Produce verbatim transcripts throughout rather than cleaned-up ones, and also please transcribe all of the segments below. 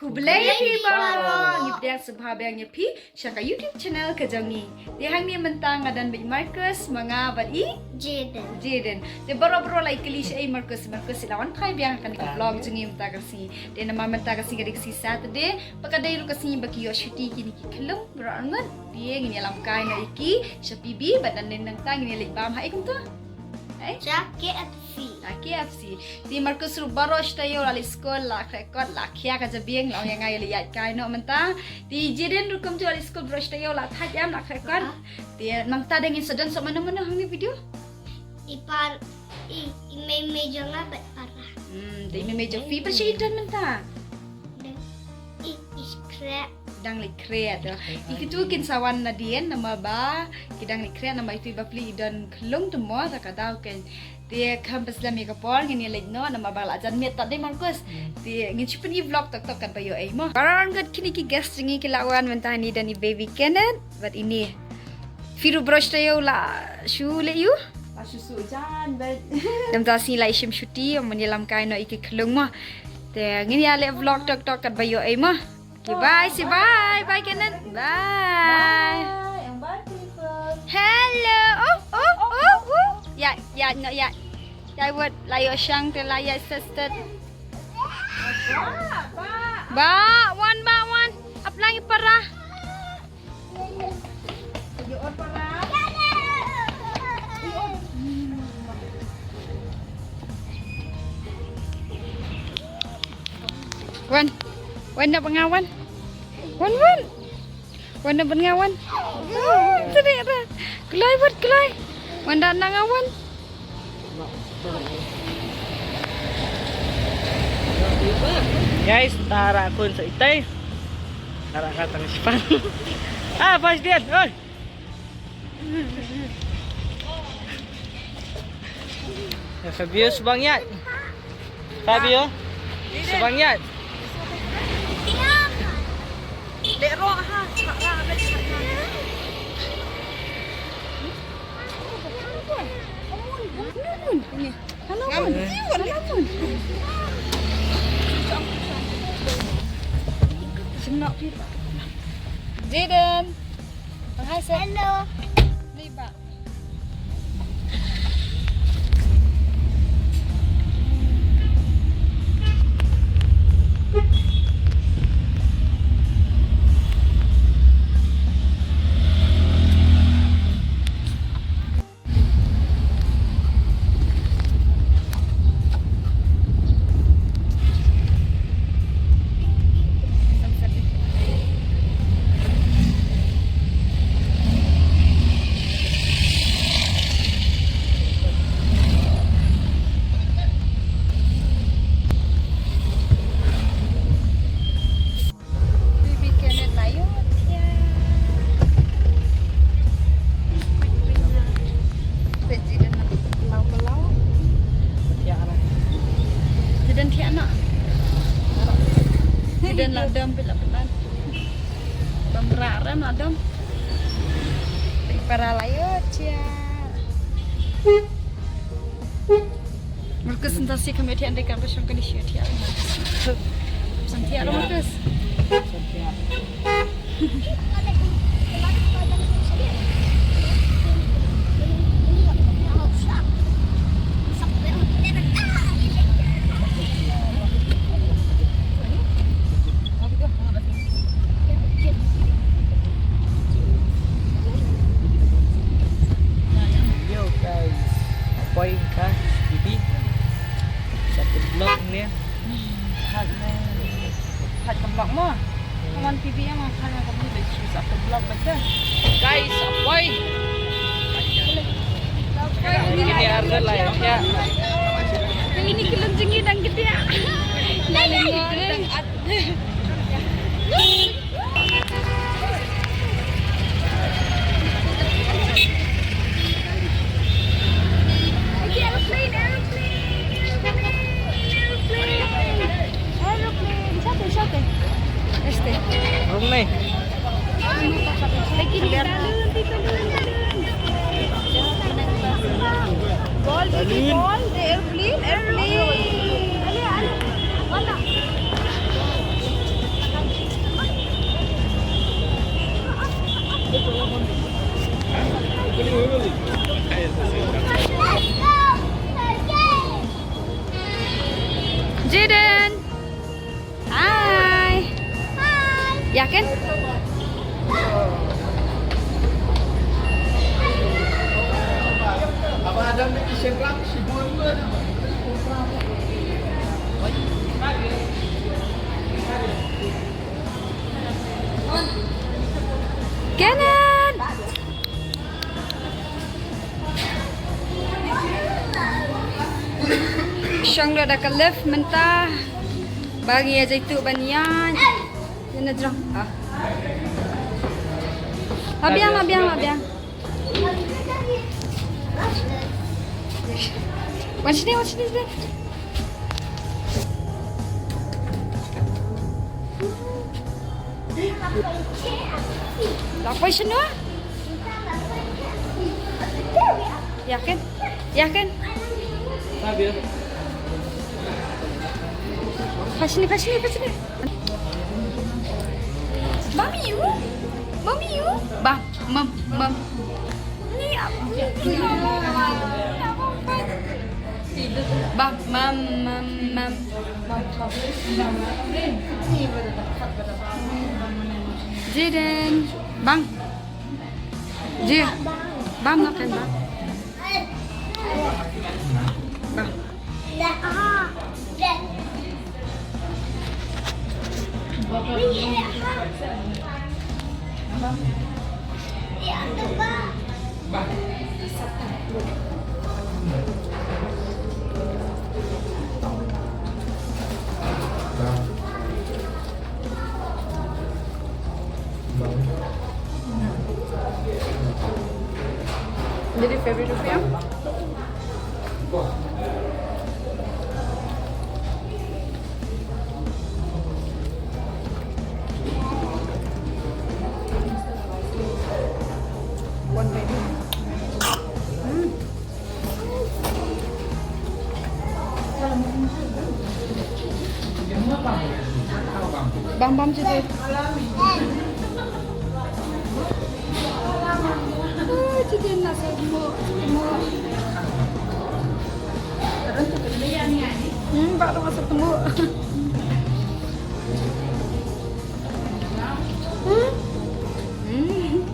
Khublei ïa phi baroh. Ngi pdiang sngewbha biang ïa phi sha ka YouTube channel ka jong ngi. Te hangne mynta nga don bad i Marcus, ma nga bad i Jaden. Jaden. Te baroh baroh la ïa kylli shaei Marcus, Marcus i la wan phai biang ha kane ka vlog jong ngi mynta ka sngi. Te namar mynta ka sngi ka dei ka sngi Saturday, ba ka dei ruh ka sngi ba ki ïoh shuti kine ki khyllung baroh arngut. Te ngin ïalam kai noh ïa ki sha P B bad nangta ngin ïa leit bam ha ei kumta? Ei? Sha K F C. Sha K F C. Te Marcus ruh baroh shi taïew la leit skul, la khreh kot, la khia ka jabieng, la ong ïa nga ïa leit ïaid kai noh mynta. Te Jaden ruh kumjuh la leit skul baroh shi taïew, la thait em, la khreh kot. Te nangta dang ngin sa don soh mano mano hangne video? I par, i, i mei mei jong nga bad para. Hmm, te i mei mei jong phi, para shi i don mynta? Dang, i, i khreh. Dang leit khreh. Ïa kitu kin sa wan nadien namar ba ki dang leit khreh, namar itu i bapli i don khyllung te mo, ta ka daw ken. Te kham pynslem ïa ka por ngin ïa leit noh namar ba la jan miet tad dei Marcus. Te ngin shu pyni vlog tok tok katba ïoh ei mo. Baroh arngut kine ki guest jong ngi ki la wan mynta, ini don i baby Kenneth bad ini. Phi ruh baroh shi taïew la shu leit ïuh? La shu shu jan bad. Namar sngi la i shim shuti, ngin ïalam kai noh ïa ki khyllung mo. Te ngin ïa leh vlog tok tok katba ïoh ei mo. Okay, bye, say bye, bye Kenneth. Bye. Bye, bye people. Hello. Oh, oh, oh, oh. Ïa, ïa, no, ïa. Ïa, wat la ïoh shang te la ïa sestet. Ba, wan, ba, wan. Ap lang i para. Wan. Wan na bnga wan. Wan, wan. Wan na bnga wan. Tadi ada. Kelai buat kelai. Wan da na nga wan. Guys, tara kun sa itay. Tara ka tang sipan. Ah, pas dia. Oi. Ya, Fabio subang ya. Fabio subang ya. Dek roh ha. Ini. Halo, Bun. Halo, Bun. Jaden. Hi, sir. Hello. Liba. Baby Kenneth la ïoh thiah. Peit Jaden na pynlaw pynlaw. Thiah na. Jaden thiah na. Jaden la dom pynlaw pynlaw. Bam rah rem la dom. Peit para la ïoh thiah. Marcus, nta si kami tian deka pasang kani sia tian. Sang tian, Marcus. Yo guys, apoy ka bibi. Satu blok ni. Hat ni. Hat ka blok mo. Kawan bibi yang makan ka bibi, satu blok betul. Guys, apoy. Ini harga lah ya. Ini kelon jengi dan gede. Lain ni. Ball, baby ball, the airplane, airplane. Ale, ale. Wala. Yakin? Kenneth! Shong da ka lift mynta. Ba ngi ïa jaitu ban ïaid. Ïa na jrong. Ah. Abiang, abiang, abiang. Wan shini, wan shini, shini. Lah poi shano? Yakin? Yakin? Phai shini, phai shini, phai shini. Bam ïa u. Bam ïa u. Bam, mam, mam. Ni apa? Ni apa? Bam, mam, mam, mam. Jaden. Bang. Ji. Bam, makan, bam. Bam. Jadi favorite of you? One baby. Hmm. Bam, bam, Jidin. Ah, Jidin, nasa gemuk, gemuk. Hmm, bak tu masa gemuk. Hmm? Hmm.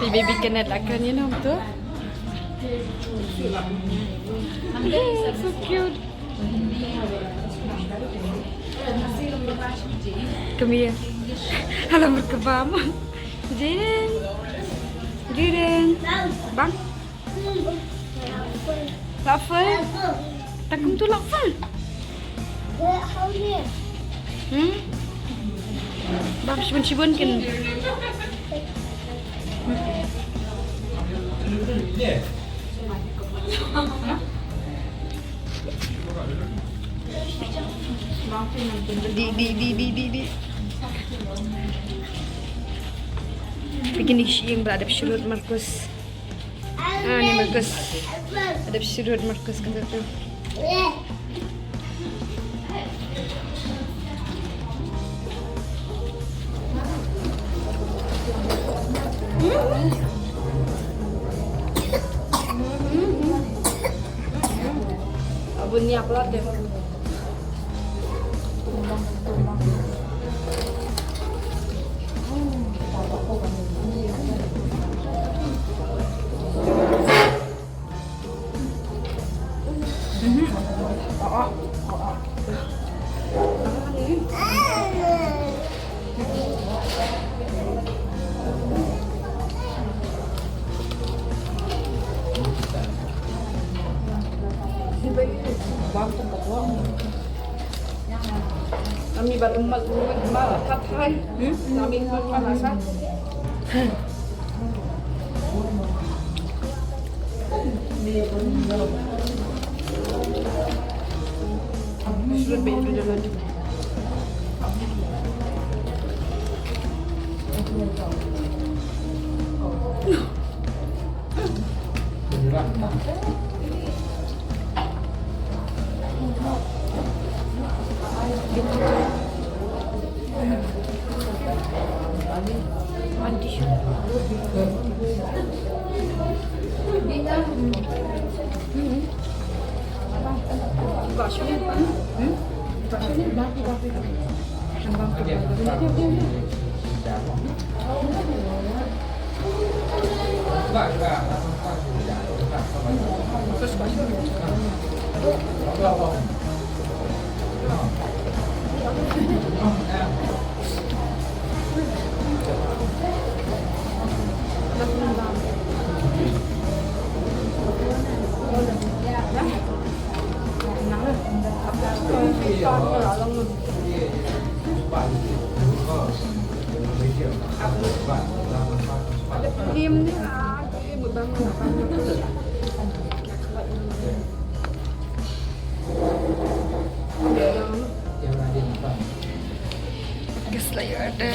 Baby Kenneth lah kan, you know, tu. So cute. Come here. Alam berkebam. Jaden. Jaden. Bang. Lapar. Takum tu lapar. Hmm? Bang, shibun, shibun kan. Di, di, di, di, di, di. Picnic sha ïing ba la dep shu lut Marcus. Ah, ni Marcus. La dep shu lut Marcus kata tu. Abun ni upload deh. Kami baru mat, mat, mat, mat, hai. Hmm? Kami mat, mat, mat, mat. Marcus la ïa order.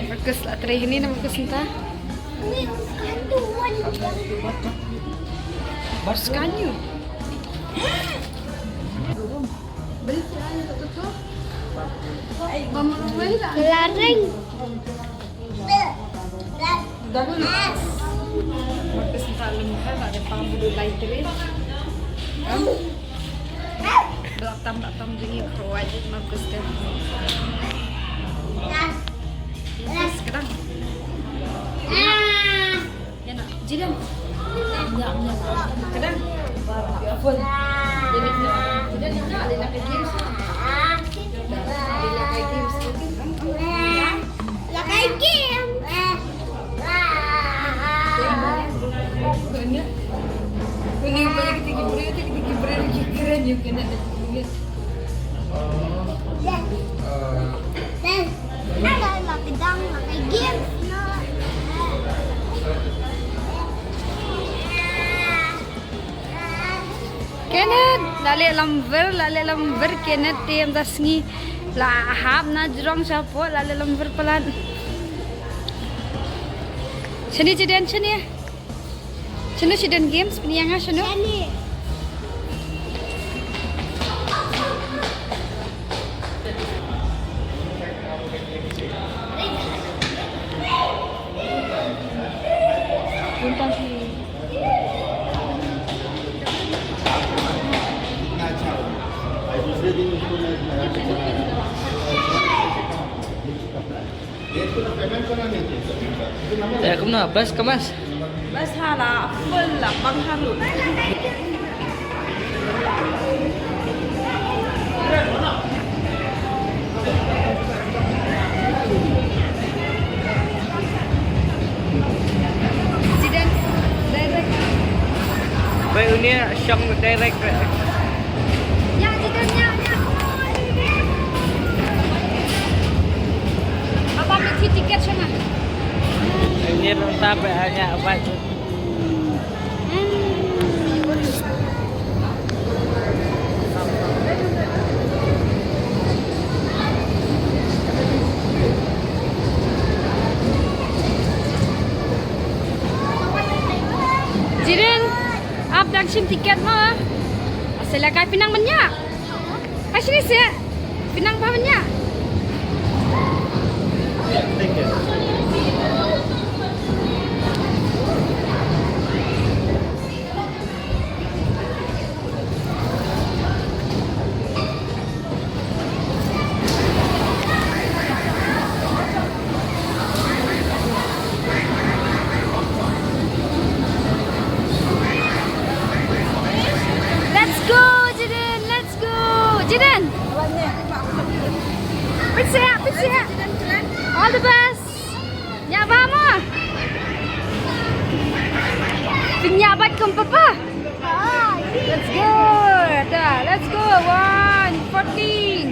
Marcus la trei hangne na Marcus mynta. Bars kanyu. Beli kira yang tertutup. Mama Rowena. Lareng. Dah dulu. Marcus mynta lem ha, la dep pang bulu lai trei. Belak tam, belak tam jingïakhawai Marcus kan. Marcus, kedang. Ïa na, Jidan. Ïa, ïa. Kedang. Phone. Ïa na, Jidan, ïa na, ïa na, ïa na. Ïa na, ïa na. Lakai game. Ini apa yang kita gibur, kita gibur lagi keren juga, nak. Lakai game. Kenneth, la leh lamwir, la leh lamwir Kenneth te ym da sngi. La hap na jrong shapoh, la leh lamwir palat. Shane Jidan, shane. Shano Jidan games, pynïa nga shano. Shane. Eh, kumno? Bas ka mas? Bas hala, full la, bang haru. Jidan, direct. Bai unia shong direct. Ya, Jidan, ya, ya. Apa mesti tiket sana? Ini rentap ya, banyak. Hmm? Dang shim tiket mo. Asal ka phi nang ban ïa. Ai shini se. Phi nang ba ban ïa. Let's go, Jaden. Let's go, Jaden. Pit siha, pit siha. All the best. Ïa ba mo. Pynïa bat kum papa. Let's go. Ta, let's go. One fourteen.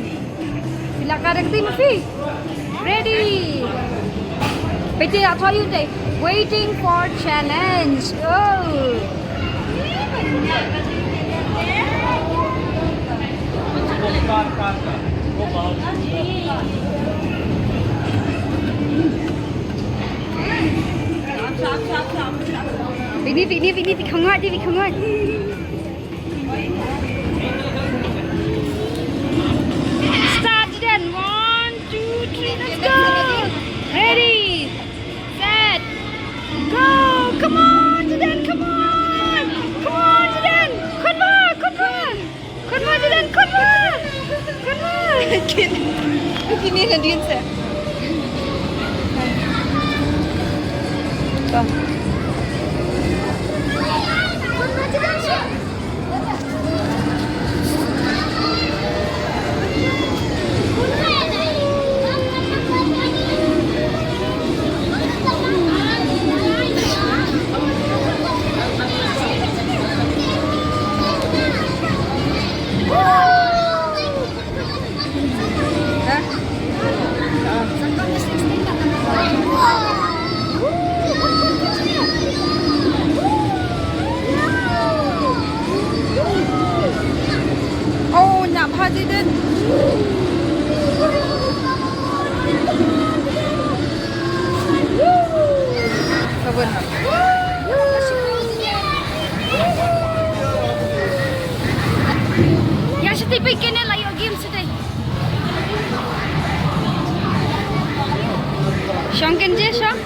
Phi la ka dang tim phi. Ready. Pete, I told you, they waiting for challenge. Oh. Vini, Vini, Vini, Vini, come on, Vini, come on. Start then. One, two, three, let's go. Ready, set, go. Come on, Jaden, come on. Come on, Jaden. Khut ba, khut ba. Khut ba, Jaden, khut ba. Khut ba. Kin. Kin ni na din sa. Khut ba, Jaden. Oh, nyak bha Jaden. Ïa shatei peit kane la ïoh game shatei. Shong Kenji, shong.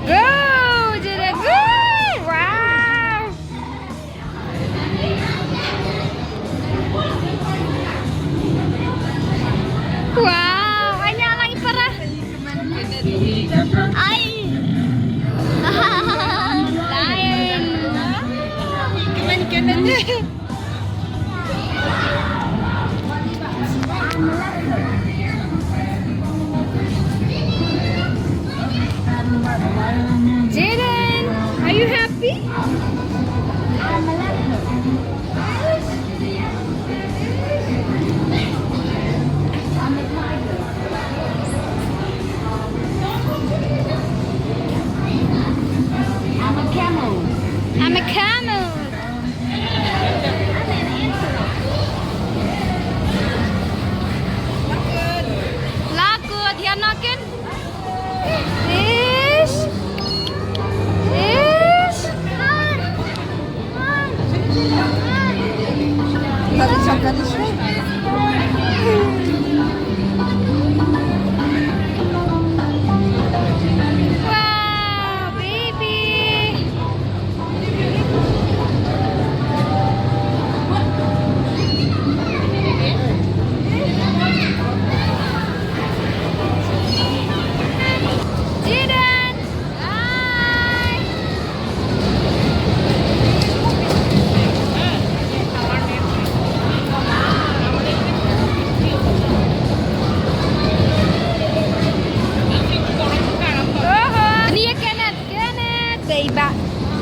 Go, Jaden, go! Wow! Wow, anya lagi parah. Ai. Lain. Kemana kena ni? Jaden, are you happy? I'm a camel. I'm a camel. Laku, dia nakin. Ish. Ish. Wow, baby. Jaden. Hi. Oho. Ni ïa Kenneth, Kenneth. Dei ba,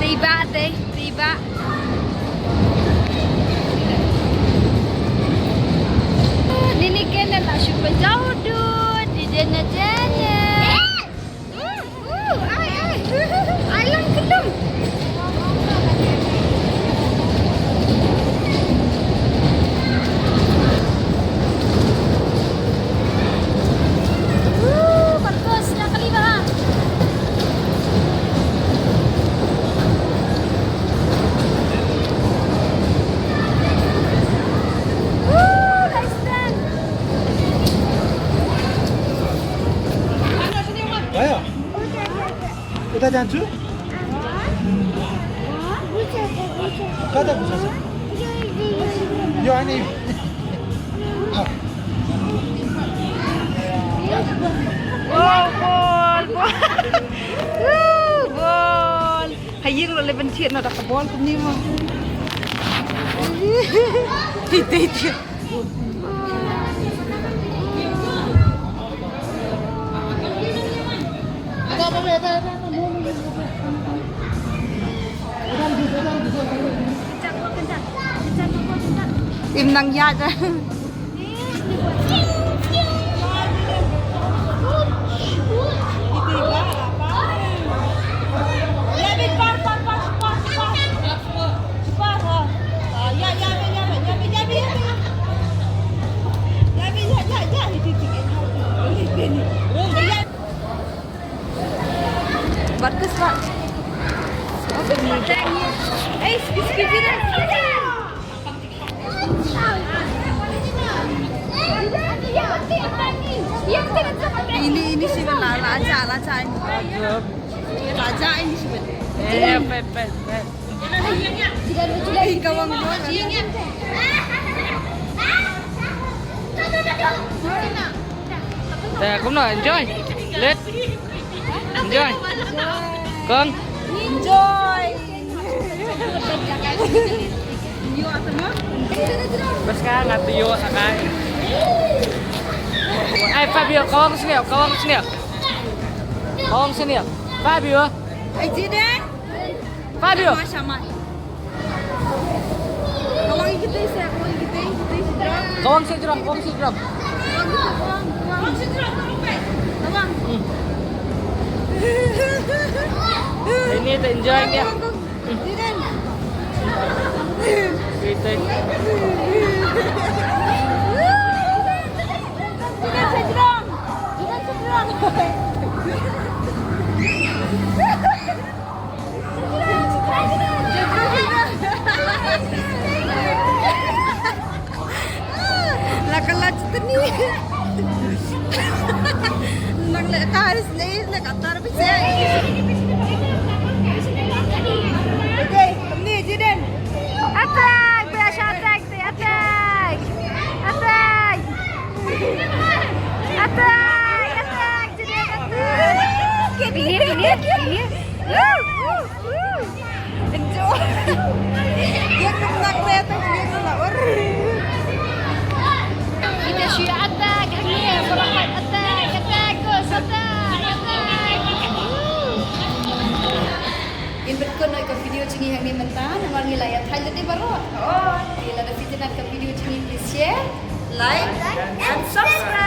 dei ba, dei, dei ba. Ni ni Kenneth la shu pynjaw dud, di dena dena. Uh, uh, ai, ai. Ai lang kendung. Kata tu? Kata tu sasa. Yo ani. Wow, bol, bol. Woo, bol. Haying lo le ben thied na da ka bol tu ni mo. Ti ti ti. Im nang ya da. Bagus, Pak. Ini, ini sih, la, la aja, la aja ini. La aja ini sih. Eh, pet, pet, pet. Ih, kawang dua. Te, kumno, enjoy? Let. Enjoy. Kong. Enjoy. Bas ka, nga tu yo, sakai. Ai, Fabio, kawang sini, kawang sini. Kawang sini. Fabio. Ai, Jide. Fabio. Sama, sama. Kawang ikite sa, kawang ikite, ikite sa. Kawang sa jrong, kawang sa jrong. Kawang, kawang, kawang. Kawang. Hmm. Ini te enjoy dia. Kawang, kawang. Ikite. Ikite sa jrong. Ikite sa jrong. La ka la jitni. Nang le ka is ne le ka tar pise. Okay, ni Jiden. Attack, biasa attack, attack. Attack. Attack, attack. Bini, bini, bini. Woo, woo, woo. Enjoy. Dia kena kereta, dia kena ur. Kita shu attack, hangne, attack, attack, terus attack, attack. Woo. Ngin pynkut noh ïa ka video jong ngi hangne mynta, namar ngi la ïa thaiñ lade baroh. Oh, lada phi itynnad ka video jong ngi, please share, like and subscribe.